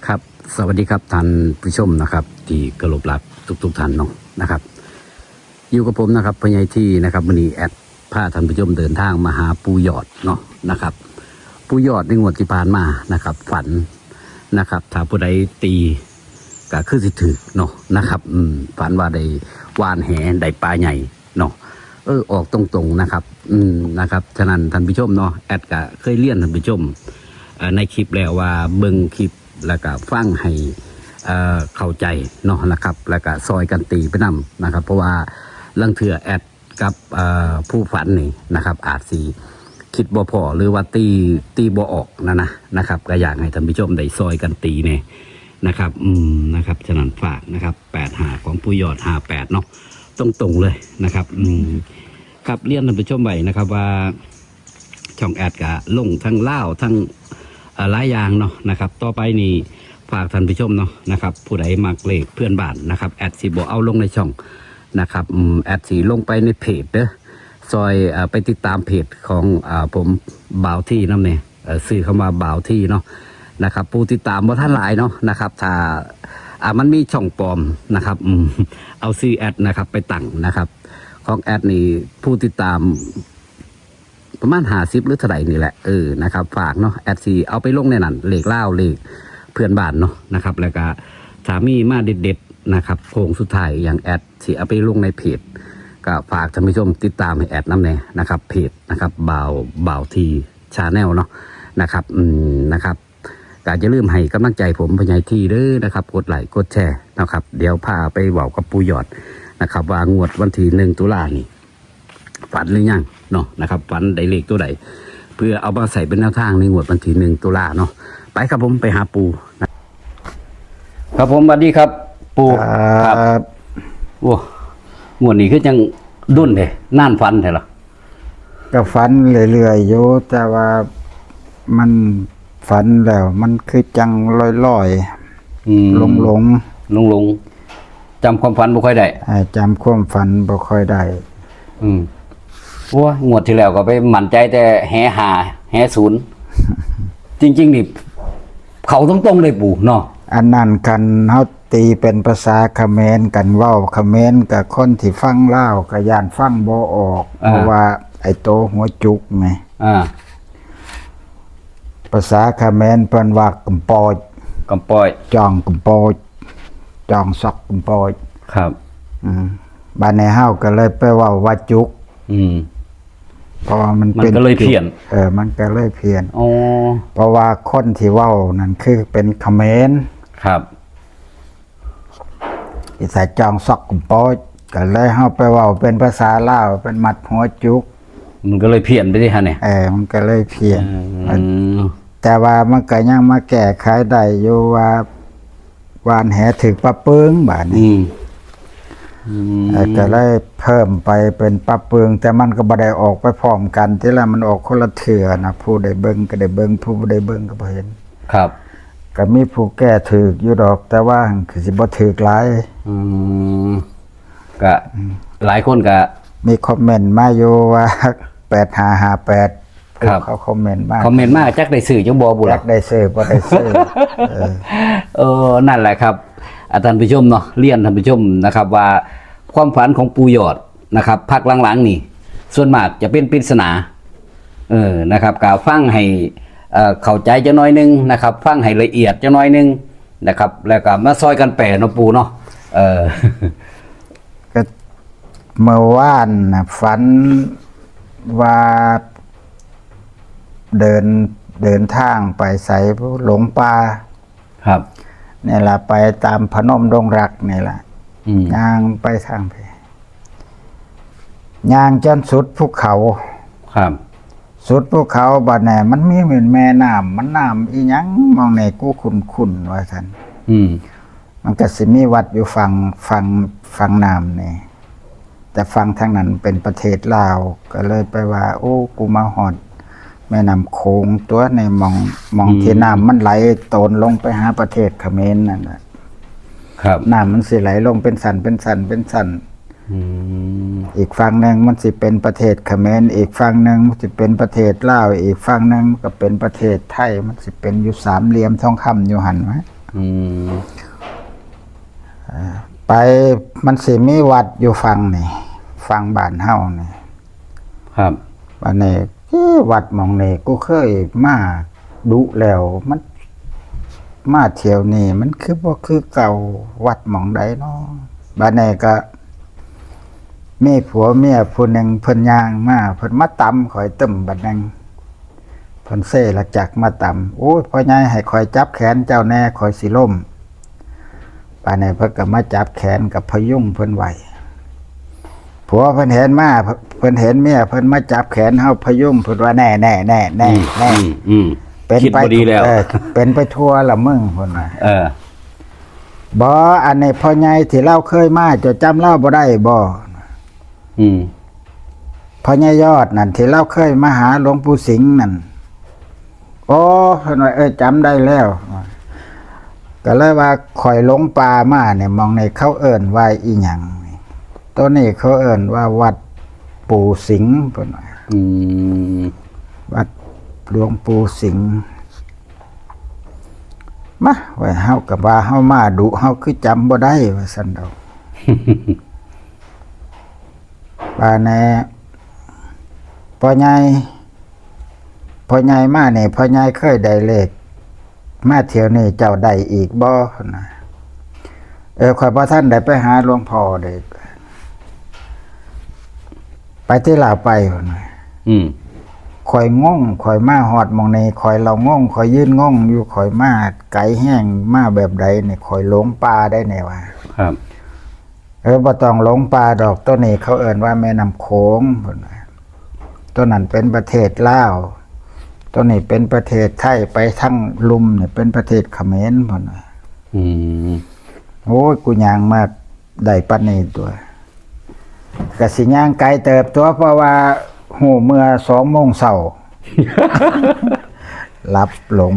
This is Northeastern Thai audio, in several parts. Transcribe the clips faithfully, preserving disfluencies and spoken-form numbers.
ครับ สวัสดีครับท่านผู้ชมนะครับ ที่เคารพรักทุกๆท่านเนาะนะครับ อยู่กับผมนะครับ พ่อใหญ่ที่นะครับ มื้อนี้แอดพาท่านผู้ชมเดินทางมาหาปู่ยอดเนาะนะครับ ปู่ยอดในงวดที่ผ่านมานะครับ ฝันนะครับ ถ้าผู้ใดตีก็คือสิถืกเนาะนะครับ อืม ฝันว่าได้หว่านแหได้ปลาใหญ่เนาะ เออ ออกตรงๆนะครับ อืม นะครับ ฉะนั้นท่านผู้ชมเนาะ แอดก็เคยเรียนท่านผู้ชม เอ่อ ในคลิปแล้วว่าเบิ่งคลิปแล้วก็ฟังให้ เอ่อ เข้าใจเนาะนะครับ แล้วก็ซอยกันตีไปนำนะครับ เพราะว่าลางเทื่อแอดกับ เอ่อ ผู้ฝันนี่นะครับ อาจสิคิดบ่พอหรือว่าตี ตีบ่ออกนะนะ นะครับ ก็อยากให้ท่านผู้ชมได้ซอยกันตีแน่นะครับ อืม นะครับ ฉะนั้นฝากนะครับ แปดห้า ของปู่ยอด ห้าแปด เนาะ ตรงๆเลยนะครับ อืม ครับ เรียนท่านผู้ชมไว้นะครับว่า ช่องแอดก็ลงทั้งลาวทั้ง เอ่อ หลายอย่างเนาะนะครับ ต่อไปนี่ฝากท่านผู้ชมเนาะนะครับ ผู้ใดมักเลขเพื่อนบ้านนะครับ แอดสิบ่เอาลงในช่องนะครับ อืม แอดสิลงไปในเพจเด้อ ซอย เอ่อ ไปติดตามเพจของ เอ่อ ผม บ่าวที่นำแน่ เอ่อ ชื่อคำว่าบ่าวที่เนาะนะครับ ผู้ติดตามบ่ทันหลายเนาะนะครับ ถ้า อ่า มันมีช่องปลอมนะครับ อืม เอาชื่อแอดนะครับ ไปตั้งนะครับ ของแอดนี่ผู้ติดตาม ประมาณห้าสิบหรือเท่าใดนี่แหละ เออ นะครับ ฝากเนาะ แอดสิเอาไปลงในนั้น เลขลาว เลขเพื่อนบ้านเนาะนะครับ แล้วก็ถ้ามีมาเด็ดๆนะครับ โค้งสุดท้ายอย่างแอดสิเอาไปลงในเพจ ก็ฝากท่านผู้ชมติดตามให้แอดนำแน่นะครับ เพจนะครับ บ่าว บ่าวที่ Channel เนาะนะครับ อืม นะครับ ก็อย่าลืมให้กำลังใจผม พ่อใหญ่ที่เด้อนะครับ กดไลค์กดแชร์นะครับ เดี๋ยวพาไปเว้ากับปู่ยอดนะครับ ว่างวดวันที่หนึ่งตุลานี่ ฝันหรือยังเนาะนะครับ ฝันได้เลขตัวใด เพื่อเอามาใส่เป็นแนวทางในงวดวันที่หนึ่งตุลาเนาะ ไปครับผม ไปหาปู่นะ ครับผม สวัสดีครับ ปู่ ครับ ครับ โอ้ งวดนี้คือจังดุนเด้ นานฝันแท้ล่ะ ก็ฝันเรื่อยๆอยู่ แต่ว่ามันฝันแล้วมันคือจังลอยๆ อืม หลงๆ หลงๆ จำความฝันบ่ค่อยได้ อ่า จำความฝันบ่ค่อยได้ อืม โอ้ย งวดที่แล้วก็ไปมั่นใจแต่แหห้า แหศูนย์ จริงๆนี่ เข้าตรงๆเลยปู่เนาะ อันนั้นคันเฮาตีเป็นภาษาเขมรกัน เว้าเขมรกับคนที่ฟังลาวก็ย่านฟังบ่ออก อ่า เพราะว่าไอ้โตหัวจุกไง อ่า ภาษาเขมรเพิ่นว่ากำปอย กำปอย จองกำปอย จองซอกกำปอย ครับ อืม บัดนี้เฮาก็เลยไปเว้าว่าจุก อืม เพราะว่ามัน มัน เป็น ก็เลย จุก เพี้ยน เออ มันก็เลยเพี้ยน อ๋อ เพราะว่าคนที่เว้านั่นคือเป็นเขมร ครับ อีสานจองซอกกำปอย ก็เลยเฮาไปเว้าเป็นภาษาลาว เป็นมัดหัวจุก มันก็เลยเพี้ยนไปสิฮะเนี่ย เออ มันก็เลยเพี้ยน อืม แต่ว่ามันก็ยังมาแก้ไขได้อยู่ว่า หว่านแหถืกปะปึงบาดนี้ อืม อืม เออ ก็เลยเพิ่มไปเป็นปะปึง แต่มันก็บ่ได้ออกไปพร้อมกัน ทีละมันออกคนละเทื่อนะ ผู้ได้เบิ่งก็ได้เบิ่ง ผู้บ่ได้เบิ่งก็บ่เห็น ครับ ก็มีผู้แก้ถืกอยู่ดอก แต่ว่าคือสิบ่ถืกหลาย อืม ก็ อืม หลายคนก็ มีคอมเมนต์มาอยู่ว่า แปดห้าห้าแปด ครับ เขาคอมเมนต์มา คอมเมนต์มา จักได้ซื้อจักบ่บุล่ะ จักได้ซื้อบ่ได้ซื้อ เออ เออ นั่นแหละครับ อ่ะ ท่านผู้ชมเนาะ เรียนท่านผู้ชมนะครับว่า ความฝันของปู่ยอดนะครับ พักหลังๆนี่ ส่วนมากจะเป็นปริศนา เออ นะครับ ก็ฟังให้ เอ่อ เข้าใจจักหน่อยหนึ่งนะครับ ฟังให้ละเอียดจักหน่อยหนึ่งนะครับ แล้วก็มาซอยกันแปลเนาะปู่เนาะ เออ ก็เมื่อวานน่ะฝันว่าเดิน เดินทางไปไส หลงป่า ครับ นี่ล่ะ ไปตามพนมดงรักนี่ล่ะ อืม ย่างไปทางไป ย่างจนสุดภูเขา ครับ สุดภูเขาบัดนี้มันมีแม่น้ำ มันน้ำอีหยังหม่องนี่กูคุ้นๆ ว่าซั่น อืม มันก็สิมีวัดอยู่ฝั่ง ฝั่ง ฝั่งน้ำนี่ แต่ฝั่งทางนั้นเป็นประเทศลาว ก็เลยไปว่า โอ้ กูมาฮอดแม่น้ำโขงตั๊ว ในหม่อง หม่องที่ อืม น้ำมันไหลโตนลงไปหาประเทศเขมรนั่นน่ะ ครับ น้ำมันสิไหลลงเป็นสัน เป็นสัน เป็นสัน อืม อีกฝั่งหนึ่งมันสิเป็นประเทศเขมร อีกฝั่งหนึ่งมันสิเป็นประเทศลาว อีกฝั่งหนึ่งก็เป็นประเทศไทย มันสิเป็นอยู่สามเหลี่ยมทองคำอยู่หั่นวะ อืม ไป มันสิมีวัดอยู่ฝั่งนี่ ฝั่งบ้านเฮานี่ ครับ อันนี้ เอ๊ะ วัดหม่องนี้กูเคยมาดุแล้ว มัน มาเที่ยวนี้มันคือบ่คือเก่า วัดหม่องใดน้อ บัดนี้ก็ มีผัวเมียผู้หนึ่งเพิ่นย่างมา เพิ่นมาตำข่อยตึ้มบัดหนึ่ง เพิ่นเซละจักมาตำ โอ้ย พ่อใหญ่ให้ข่อยจับแขนเจ้าแน่ ข่อยสิล้ม บัดนี้เพิ่นก็มาจับแขนกับพยุงเพิ่นไว้ ผัวเพิ่นเห็นมา เพิ่นเห็นเมียเพิ่นมาจับแขนเฮาพยุง เพิ่นว่า "แน่ แน่ แน่ แน่ อืม แน่ อืม อืม เป็น คิด ไป บ่ดีแล้ว เออ เป็นไปทั่วละมึง" เพิ่นว่า เออ "บ่ อันนี้พ่อใหญ่ที่ลาวเคยมา เจ้าจำลาวบ่ได้บ่" อืม "พ่อใหญ่ยอดนั่น ที่ลาวเคยมาหาหลวงปู่สิงห์นั่น" โอ้ เพิ่นว่า "เออ จำได้แล้ว" ก็เลยว่า "ข่อยหลงป่ามาเนี่ย หม่องนี้เขาเอิ้นว่าอีหยังนี่ ตัวนี้เขาเอิ้นว่าวัดปู่สิงห์" เพิ่นว่า อืม วัดหลวงปู่สิงห์ "มา ว่าเฮาก็ว่าเฮามาดุ เฮาคือจำบ่ได้" ว่าซั่นดอก บาดนี้ "พ่อใหญ่ พ่อใหญ่มานี่ พ่อใหญ่เคยได้เลข มาเที่ยวนี้เจ้าได้อีกบ่" นะ "เออ ข่อยบ่ทันได้ไปหาหลวงพ่อเด้ ไปที่ลาวไป" นะ อืม "ข่อยงง ข่อยมาฮอดหม่องนี้ ข่อยละงง ข่อยยืนงงอยู่ ข่อยมาไกลแฮง มาแบบใดนี่ ข่อยหลงป่าได้แน่ว่า" ครับ "เออ บ่ต้องหลงป่าดอก ตัวนี้เขาเอิ้นว่าแม่น้ำโขง" เพิ่นว่า "ตัวนั้นเป็นประเทศลาว ตัวนี้เป็นประเทศไทย ไปทางลุ่มนี่เป็นประเทศเขมร" เพิ่นว่า อืม โอ้ย กูย่างมาได้ปานนี้ตัว ก็สิย่างไกลเติบตัว เพราะว่าฮู้เมื่อสองโมงเช้า หลับหลง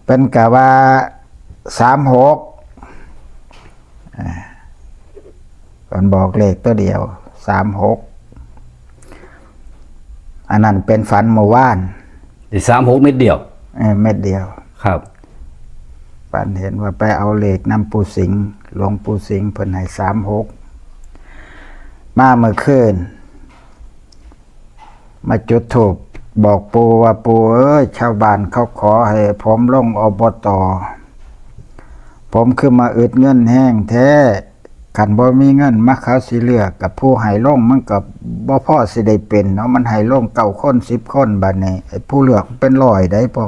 เพิ่นก็ว่า สามหก อ่า เพิ่นบอกเลขตัวเดียว สามหก อันนั้นเป็นฝันเมื่อวาน ได้สามหกเม็ดเดียว เออ เม็ดเดียว ครับ ฝันเห็นว่าไปเอาเลขนำปู่สิงห์ หลวงปู่สิงห์เพิ่นให้สามหก มาเมื่อคืน มาจุดธูปบอกปู่ว่า "ปู่เอ้ย ชาวบ้านเขาขอให้ผมลง อบต. ผมคือมาอึดเงินแฮงแท้ คันบ่มีเงินมาเขาสิเลือก กับผู้ให้ลงมันก็บ่พอสิได้เป็นเนาะ มันให้ลงเก้าคน สิบคน บัดนี้ไอ้ผู้เลือกมันเป็นร้อยได้ พอ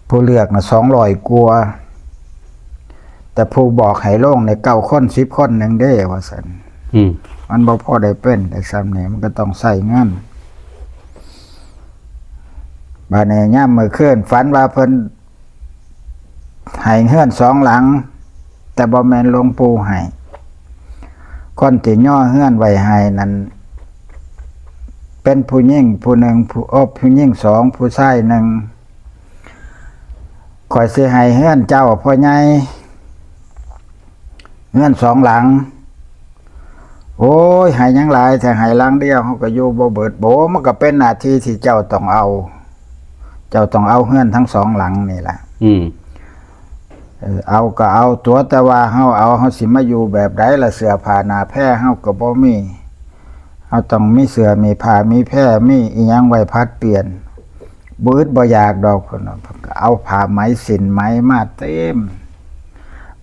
ผู้เลือกน่ะสองร้อยกว่า แต่ผู้บอกให้ลงในเก้าคน สิบคนหนึ่งเด้" ว่าซั่น อืม มันบ่พอได้เป็นได้ส่ำนี้ มันก็ต้องใช้เงิน บาดนี้ยามมื้อคืนฝันว่าเพิ่นให้เฮือนสองหลัง แต่บ่แม่นหลวงปู่ให้ คนที่ย่อเฮือนไว้ให้นั่น เป็นผู้หญิงผู้หนึ่ง ผู้ โอ้ ผู้หญิงสอง ผู้ชายหนึ่ง "ข่อยสิให้เฮือนเจ้า พ่อใหญ่ เฮือนสองหลัง" "โอ้ย ให้หยังหลายแท้ ให้หลังเดียว เฮาก็อยู่บ่เบิด" "บ่ มันก็เป็นหน้าที่ที่เจ้าต้องเอา เจ้าต้องเอาเฮือนทั้งสองหลังนี่ล่ะ" อืม "เออ เอาก็เอาตั๊ว แต่ว่าเฮาเอา เฮาสิมาอยู่แบบใดล่ะ เสื้อผ้าหน้าแพรเฮาก็บ่มี เฮาต้องมีเสื้อ มีผ้า มีแพร มีอิหยังไว้ผัดเปลี่ยน บ่อึดบ่อยากดอก" เพิ่นว่า เพิ่นก็เอาผ้าไหมสิ้นไหมมาเต็ม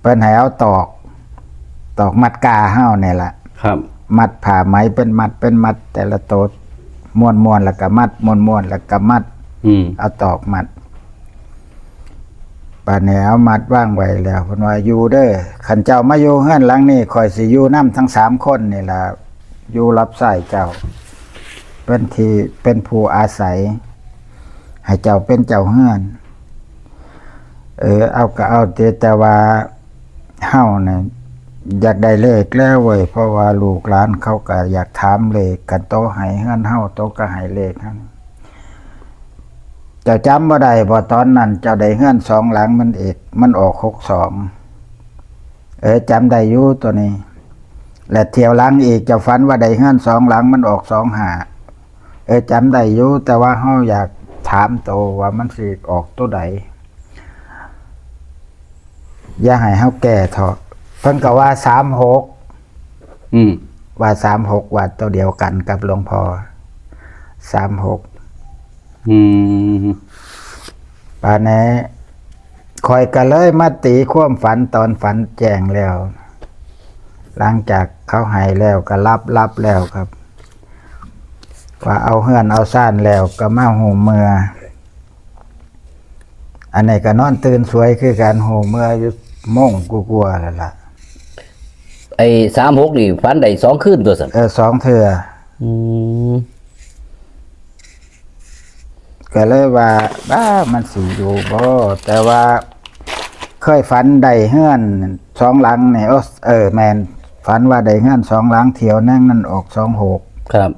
เพิ่นให้เอาตอก ตอกมัดกาเฮานี่ล่ะ ครับ มัดผ้าไหมเป็นมัดเป็นมัด แต่ละโตม้วนๆ แล้วก็มัด ม้วนๆ แล้วก็มัด อืม เอาตอกมัด บาดนี้เอามัดวางไว้แล้ว เพิ่นว่า "อยู่เด้อ คันเจ้ามาอยู่เฮือนหลังนี้ ข่อยสิอยู่นำทั้งสามคนนี่ล่ะ อยู่รับใช้เจ้า เป็นที่ เป็นผู้อาศัย ให้เจ้าเป็นเจ้าเฮือน" เออ เอาก็เอาติ แต่ว่าเฮาน่ะอยากได้เลขแล้วเว้ย เพราะว่าลูกหลานเขาก็อยากถามเลข คันโตให้เฮือนเฮา โตก็ให้เลขเฮา "เจ้าจำบ่ได้บ่ ตอนนั้นเจ้าได้เฮือนสองหลัง มันเอก มันออกหกสอง" "เออ จำได้อยู่ตัวนี้ และเที่ยวหลังอีก เจ้าฝันว่าได้เฮือนสองหลัง มันออกสองห้า" "เออ จำได้อยู่ แต่ว่าเฮาอยากถามโตว่ามันสิออกตัวใด" อย่าให้เฮาแก้เถาะ เพิ่นก็ว่าสามหก อืม ว่าสามหก ว่าตัวเดียวกันกับหลวงพ่อ สามหก อืม บาดนี้ข้อยก็เลยมาตีความฝันตอนฝันแจ้งแล้ว หลังจากเขาให้แล้วก็หลับ หลับแล้วครับ ว่าเอาเฮือนเอาซ่านแล้วก็มาฮู้เมือ อันนี้ก็นอนตื่นสวยคือกัน ฮู้เมืออยู่โมงกว่าๆแล้วล่ะ ไอ้สามหกนี่ฝันได้สองคืนตัวซั่น เออ สองเทื่อ อืม ก็เลยว่า บ้า มันสิอยู่บ่ แต่ว่าเคยฝันได้เฮือนสองหลังนี่ โอ้ เออ แม่น ฝันว่าได้เฮือนสองหลัง เที่ยวหนึ่งนั่นออกสองหก ครับ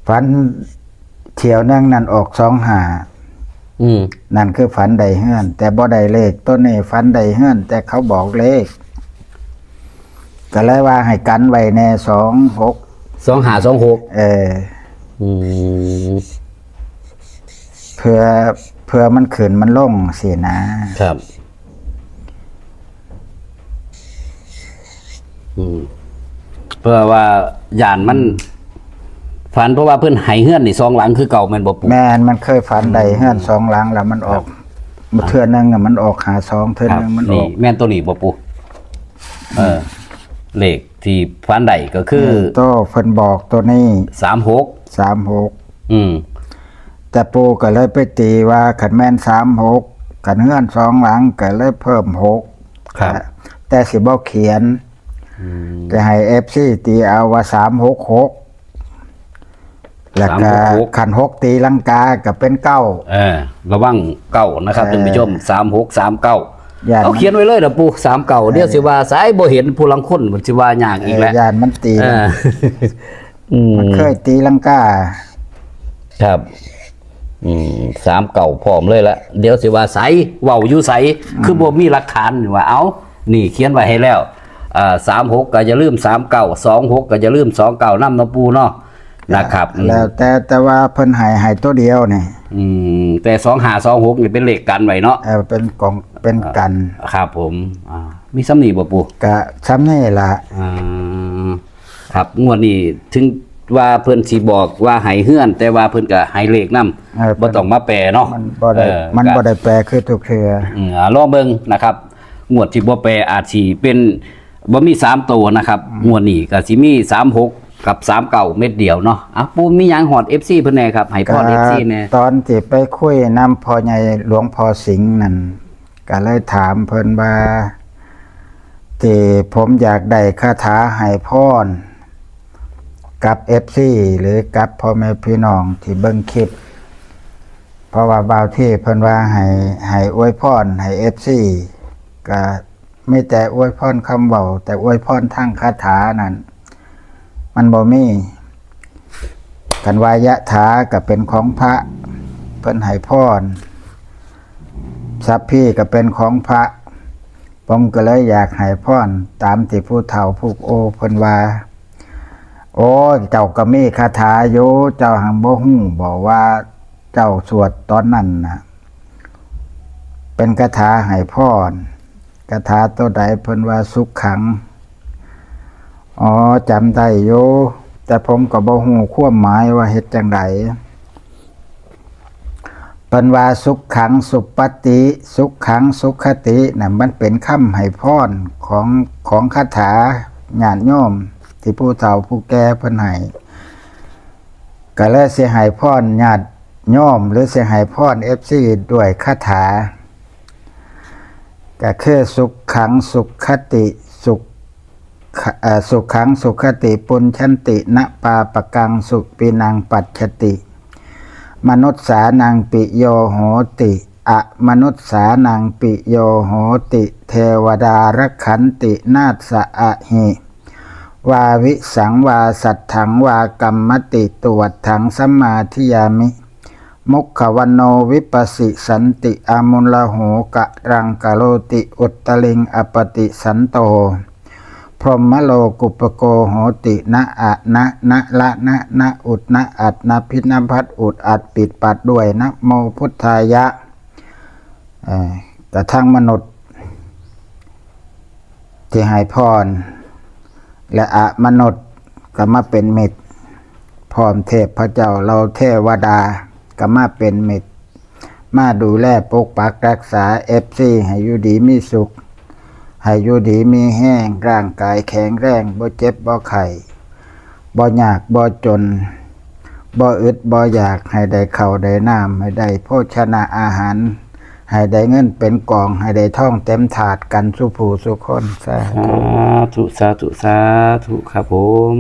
ฝันเที่ยวหนึ่งนั่นออกสองห้า อืม นั่นคือฝันได้เฮือน แต่บ่ได้เลขตัวนี้ ฝันได้เฮือน แต่เขาบอกเลข ก็เลยว่าให้กันไว้แน่ สองหก สองห้า สองหก เออ อืม เพื่อ เพื่อมันขึ้นมันลงสินะ ครับ อืม เพื่อว่าย่านมัน ฝันเพราะว่าเพิ่นให้เฮือนนี่สองหลังคือเก่าแม่นบ่ปู่ แม่น มันเคยฝันได้เฮือนสองหลังแล้วมันออก ครับ เทื่อหนึ่งน่ะมันออกห้าสอง เทื่อหนึ่ง ครับ มันออก นี่แม่นตัวนี้บ่ปู่ เออ เลขที่ฝันได้ก็คือ เออ โตเพิ่นบอกตัวนี้ สามหก สามหก อืม แต่ปู่ก็เลยไปตีว่าคันแม่นสามหก คันเฮือนสองหลังก็เลยเพิ่มหก ครับ แต่สิบ่เขียน อืม จะให้ เอฟซี ตีเอาว่าสามหกหก แล้วก็ สามหกหก คันหกตีลังกาก็เป็นเก้า เออ ระวังเก้านะครับ เออ ท่านผู้ชม สามหก สามเก้า ย่าน เอาเขียนไว้เลยนะปู่ สามเก้า เดี๋ยวสิว่าสายบ่เห็น ผู้ลางคนมันสิว่ายากอีกแล้ว เออ ย่านมันตี เออ อืม มันเคยตีลังกา ครับ อืม สามเก้า พร้อมเลยละ เดี๋ยวสิว่าไส เว้าอยู่ไส อืม คือบ่มีหลักฐานว่า เอ้า นี่เขียนไว้ให้แล้ว อ่า สามหก ก็อย่าลืม สามเก้า สองหก ก็อย่าลืม สองเก้า นำเนาะปู่เนาะ นะครับ อืม แล้วแต่ แต่ว่าเพิ่นให้ ให้ตัวเดียวนี่ อืม แต่ สองห้า สองหก นี่เป็นเลขกันไว้เนาะ เออ เป็นกอง เป็นกัน อ่า ครับผม อ่า มีส่ำนี้บ่ปู่ ก็ส่ำนี้ล่ะ อ่า ครับ งวดนี้ถึงว่าเพิ่นสิบอกว่าให้เฮือน แต่ว่าเพิ่นก็ให้เลขนำ เออ บ่ต้องมาแปลเนาะ มันบ่ได้ เออ มัน ก็ บ่ได้แปลคือทุกเทื่อ อืม อ่า ลองเบิ่งนะครับ งวดที่บ่แปลอาจสิเป็น บ่มีสามตัวนะครับ อืม งวดนี้ก็สิมี สามหก กับ สามเก้า เม็ดเดียวเนาะ อ่ะ ปู่มีหยังฮอด เอฟซี เพิ่นแหน่ครับ ให้พร ก็ เอฟซี แหน่ ตอนที่ไปคุยนำพ่อใหญ่หลวงพ่อสิงห์นั่น ก็เลยถามเพิ่นว่า ที่ผมอยากได้คาถาให้พรกับ เอฟซี หรือกับพ่อแม่พี่น้องที่เบิ่งคลิป เพราะว่าบ่าวเท่เพิ่นว่าให้ ให้อวยพรให้ เอฟซี ก็มีแต่อวยพรคำเว้า แต่อวยพรทางคาถานั่น มันบ่มี คันว่ายะถาก็เป็นของพระ เพิ่นให้พร สัพพีก็เป็นของพระ ผมก็เลยอยากให้พรตามที่ผู้เฒ่าผู้โอเพิ่นว่า โอ้ย เจ้าก็มีคาถาอยู่ เจ้าหังบ่ฮู้บ่ว่าเจ้าสวดตอนนั้นน่ะ เป็นคาถาให้พร คาถาตัวใดเพิ่นว่าสุขขัง อ๋อ จำได้อยู่ แต่ผมก็บ่ฮู้ความหมายว่าเฮ็ดจั่งใด เพิ่นว่าสุขขังสุปปติ สุขขังสุขติน่ะ มันเป็นคำให้พรของ ของคาถาญาติโยมที่ผู้เฒ่าผู้แก่เพิ่นให้ ก็เลยสิให้พรญาติโยม หรือสิให้พร เอฟซี ด้วยคาถา ก็คือสุขขังสุขติ สุข เอ่อ สุขขังสุขติ ปุญญันติ นะปาปะกัง สุปินัง ปัจจติ มนุสสานัง ปิโย โหติ อมนุสสานัง ปิโย โหติ เทวดา รักขันติ นาสสะอะหิ วาวิสัง วาสัทธัง วากัมมติ ตุวัฏฐัง สัมมาทิยามิ มุขวันโน วิปัสสิสันติ อมุลโหกะรัง กโรติ อุตตริง อปติสันโต พรหมโลกุปโก โหติ นะอะนะ นะละนะ นะอุดนะอัด นะพินะพัด อุดอัดปิดปัดด้วย นะโมพุทธายะ เอ่อ กระทั่งมนุษย์ ที่ให้พร และอมนุษย์ก็มาเป็นมิตร พร้อมเทพเจ้าเหล่าเทวดาก็มาเป็นมิตร มาดูแลปกปักรักษา เอฟซี ให้อยู่ดีมีสุข ให้อยู่ดีมีแฮง ร่างกายแข็งแรง บ่เจ็บบ่ไข้ บ่ยากบ่จน บ่อึดบ่อยาก ให้ได้ข้าวได้น้ำ ให้ได้โภชนาอาหาร ให้ได้เงินเป็นกอง ให้ได้ทองเต็มถาดกันสู่ผู้สู่คน สาธุ สาธุ สาธุ สาธุครับผม